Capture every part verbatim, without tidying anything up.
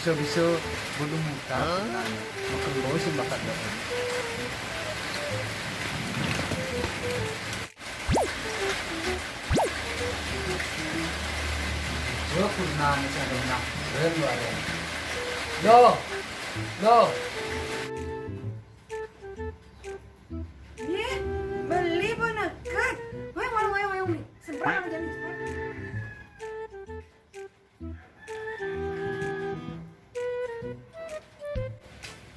Bisa-bisa bulu muka. Nah, makan bau sih bakat dah. Yo, pernah nih saya dengar. Keren luar ya. Yo, yo. Yeh, beli boneket. Weh, wayung, wayung, wayung, beli. Semprot sama jari, semprot.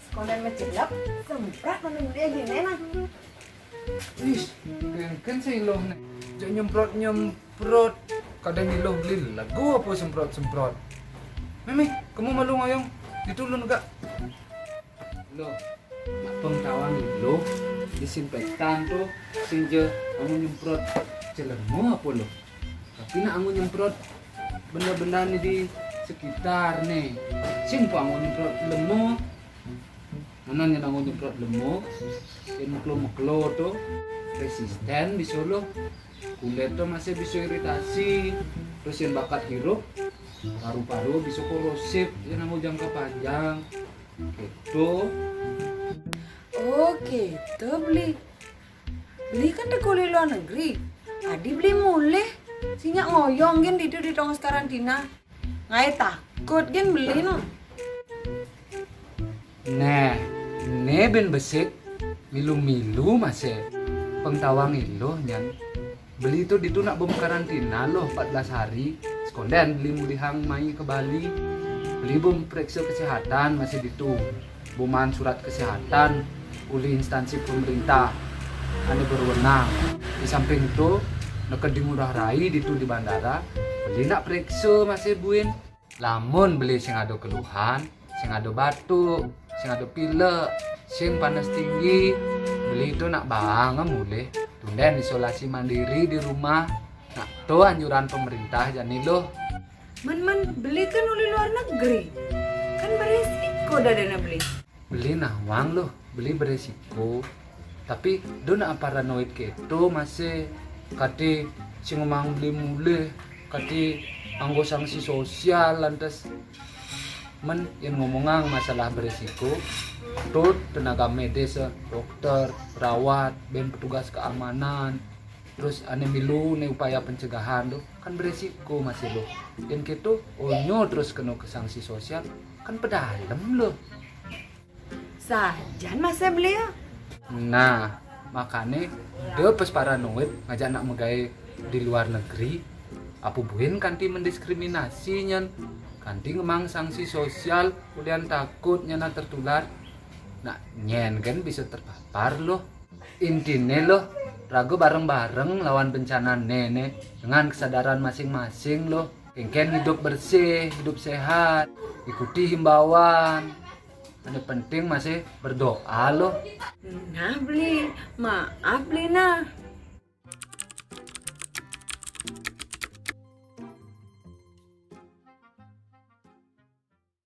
Sekalian mencelep, semprot sama beli aja, enak. Ih, kengken sih lo nih. Jok nyemprot-nyemprot. Kadang ilo beli lagu apa semprot-semprot. Mimi, kamu malu ngoyong? Ditulun gak? Lo, nak pengetahuan lo, disinfektan tuh, sing je anggo nyemprot celemo apa lo? Tapi nak anggo nyemprot benda-benda nih di sekitar nih, sing po anggo nyemprot lemo. Mana yang anggo nyemprot lemo, yang meklo-meklo tuh, resisten bisa lo. Kulit tuh masih bisa iritasi, terus yang bakat hirup, paru-paru bisa korosif, yang anggo jangka panjang. Gitu. Oh, gitu, beli. Beli kan teko uli luar negeri. Adi beli mulih. Sinyak ngoyong gen ditu di tongos karantina. Ngai takut gen beli no. Nah, ne ben besik, milu-milu masih. Pengtawang ilo nyan. Beli tu ditu nak bom karantina loh empat belas hari. Sekonden beli mulihang mai ke Bali. Beli bom periksa kesehatan masih ditu. Boman surat kesehatan uli instansi pemerintah ane berwenang. Di samping tu, neked di Ngurah Rai ditu di bandara, beli nak periksa masih buin. Lamun beli sing ado keluhan, sing ado batuk, sing ado pilek, sing panas tinggi, beli tu nak baang mulih. Tunden isolasi mandiri di rumah. Nak tu anjuran pemerintah jani loh. Men-men beli kan uli luar negeri. Kan beresiko dadana beli. Beli nawang loh, beli beresiko. Tapi do nak paranoid keto masih, kati sing mang beli mulih, kati anggo sanksi sosial lantas. Men yang ngomongang masalah beresiko, tut tenaga medis, eh, dokter, perawat, ben petugas keamanan, terus ane milu ne upaya pencegahan tuh, kan beresiko masih lo. Yang keto onyo terus kena ke sanksi sosial, kan pedalem lo. Sajan masih beli ya? Nah, makane de pes paranoid ngajak nak megai di luar negeri. Apa buin kanti mendiskriminasi nyan? Kanti ngemang sanksi sosial, ulian takut nyana tertular. Nak nyen kan bisa terpapar loh. Intine loh, rago bareng-bareng lawan bencana nene dengan kesadaran masing-masing loh. Kengken hidup bersih, hidup sehat, ikuti himbauan. Ane penting masih berdoa loh. Nah beli, maaf beli nah.